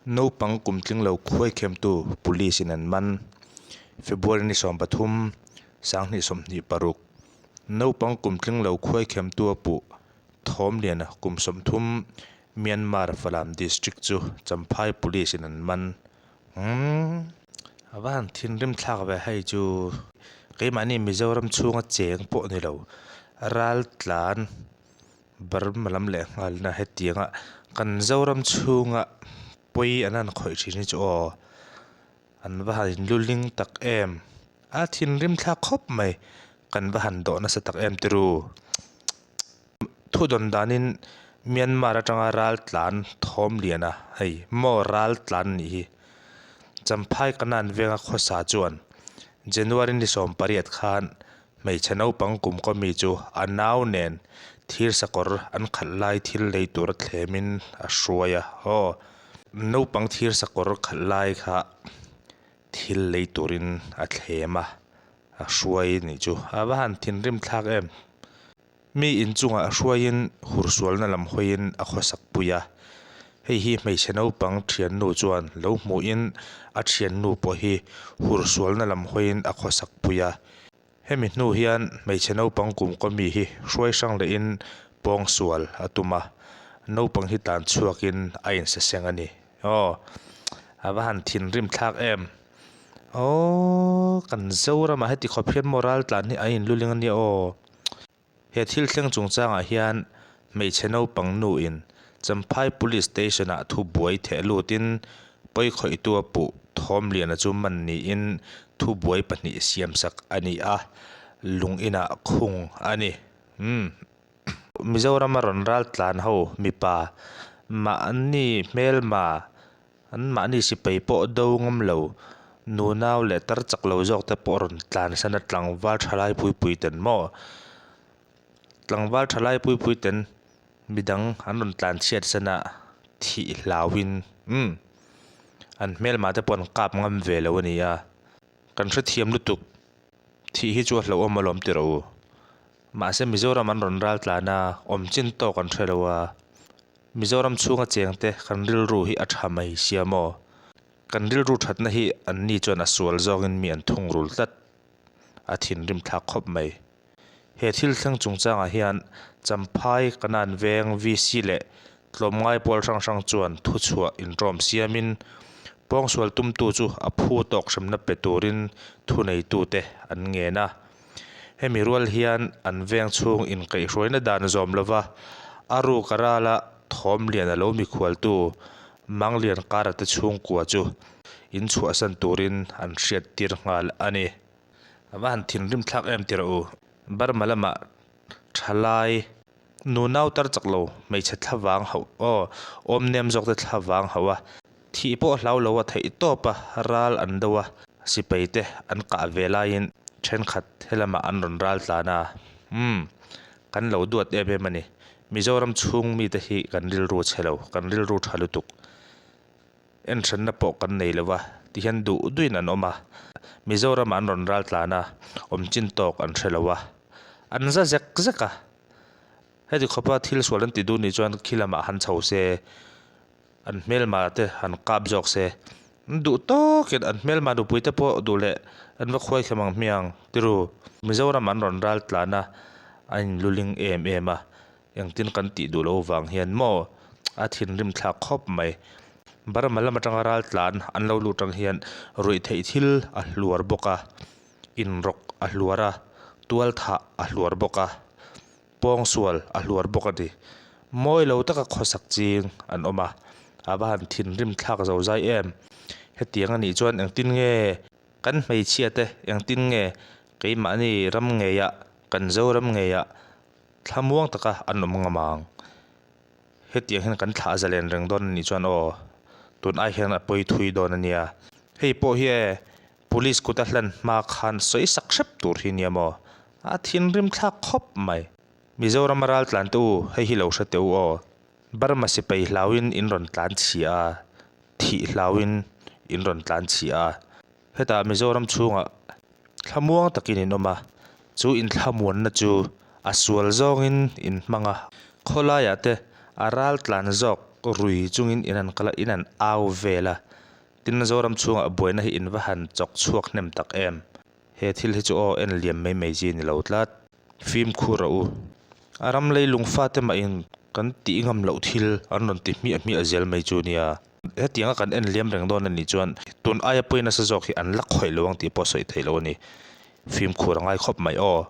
Naupang kum tling lo khuaikhemtu Police in an man. February ni 13, 2026, Naupang kum tling lo khuaikhemtu a puh Thawmliana kum 30, Myanmar Falam District chu Champhai Police in an man. Umm. A va han thinrim thlak ve hei chu. Keimahni Mizoram chhunga cheng pawh ni lo, raltlan Burma lam leh nghalna hetianga kan Zoram chhunga pawi an han khawih thin hi chu aw an va han inluling tak em a thinrim thlak khawp mai kan va han dawh nasa tak em tiru thudawn danin Myanmar atanga ral tlan thawm lian a hei maw ral tlan nih hi Champhai Kanan venga khawsa chuan January ni 18 khan Hmeichhe naupang kum kaw mi chu a nau nen thir sakawr an khalh lai thil lei tur a thlemin a hruai a, aw naupang thir sakawr khalh lai kha thil lei turin a thlem a, a hruai nih chu a va han thinrim thlak em. Mi inchungah hruaiin hursualna lam hawiin a khawsak pui a, hei hi hmeichhe naupang thiannu chuan lo hmuhin a thiannu pawh hi hursualna lam hawiin a khawsak pui a. Hemi hnu hian hmeichhe naupang kum kaw mi hi hruai hrang lehin pawngsual a tum a, naupang hi tlan chhuakin a insaseng a ni. Aw, a va han thinrim thlak em! Aw, kan Zoramah heti khawp hian maw raltlan hi a inluling a nia aw. He thil thleng chungchangah hian hmeichhe naupang nuin Champhai Police Station-ah thu buai theh lutin pawikhawihtu a puh Thawmliana chu man niin thu buai pahnih siamsak a ni a, lung inah khung a ni. Umm. Mizorama rawn ral tlan ho mipa mahni hmelma An mahni sipai pawh do ngam lo, nunau leh tar chak lo zawk te pawh rawn tlansan a tlangval thalai pui pui ten maw? Tlangval thalai pui pui ten midang an rawn tlan chhiat san a thih hlauhin umm an hmelma te pawh an kap ngam ve lo a ni a, kan hrethiam lutuk thih hi chu a hlauhawm alawm ti rawh u. Mahse Mizoram an rawn ral tlan a, awm chin tawk an hre lo a. Mizoram chhunga chengte kan rilru hi a tha mai sia maw? Kan rilru thatna hi anni chuan a sual zawngin mi an thungrul tlat a thinrim thlak khawp mai. He thil thleng chungchangah hian Champhai Kanan Veng VC leh tlawmngai pawl hrang hrang chuan thuchhuah inṭawm siamin pawngsual tumtu chu a phu tawk hremna pe turin thuneitute an ngen a. Hemi rual hian an veng chhung inkaihhruaina dan zawm lova a ruk a rala thawm lian a lo mikhualtu Manglian Karate chhungkua chu in chhuahsan turin an hriat tir nghal a ni. A va han thinrim thlak em tirh u. Burma lamah thalai nunau tar chak lo hmeichhe thlavang hauh aw awm nem zawk te thlavang hauh a thih pawh hlau lo a theih tawp a ral an do a sipai te an kah ve laiin thenkhat helamah an rawn ral tlan a umm kan lo duat em em a ni Mizoram chhung mite hi kan rilru chhe lo kan rilru tha lutuk. Enhranna pawh kan nei lo va, tihian duh duhin an awm a. Mizoramah an rawn ral tlan a, awm chin tawk an hre lo a. An za zek zek a. Heti khawpa thil sual an ti duh nih chuan khi lamah han chho se, an hmelma te han kap zawk se. An duh tawkin an hmelma nupui te pawh duh leh an va khuai thlem ang hmiang tiru. Mizoramah an rawn ral tlan a, a inluling em em a. Engtin kan tih duh loh vang hian maw a thinrim thlak khawp mai. Burma lam atanga ral tlan an lo luh tang hian ruih theih thil a hluar bawk a, inrawk a hluar a, tual thah a hluar bawk a, pawngsual a hluar bawk a ni. Mawi lo taka khawsak ching an awm a, a va han thinrim thlak zo zai em. Hetiang a nih chuan engtin nge kan hmeichhia te engtin nge keimahni ram ngeiah kan Zoram ngeiah Thlamuang taka an awm ngam ang. Hetiang hian kan thlah zalen reng dawn a nih chuan aw, tun ai hian a pawi thui dawn a nia. Hei pawh hi e, police kut a hlan hma khan sawi sak hrep tur hi nia maw? A thinrim thlak khawp mai. Mizoram a ral tlan te u, hei hi lo hre teh u aw. Burma sipai hlauin in rawn tlan chhia a, thih hlauin in rawn tlan chhia a. Hetah Mizoram chhungah thlamuang takin in awm a, chu inthlamuanna chu A sual zawngin in hmang a, khawlaiah te a ral tlan zawk rui chungin in han kal a, in han au vel a. Tin, Zoram chhungah buaina hi in va han chawk chhuak hnem tak em? He thil hi chu aw en liam mai mai chi ni lo tlat. Fimkhur a u. A ram leilung fate mahin kan tih ngam loh thil an rawn ti hmiah hmiah zel mai chu nia. Hetianga kan en liam reng dawn a nih chuan tun aia pawi nasa zawk hi an la khawih lo ang tih pawh sawi theih loh a ni. Fimkhur a ngai khawp mai aw.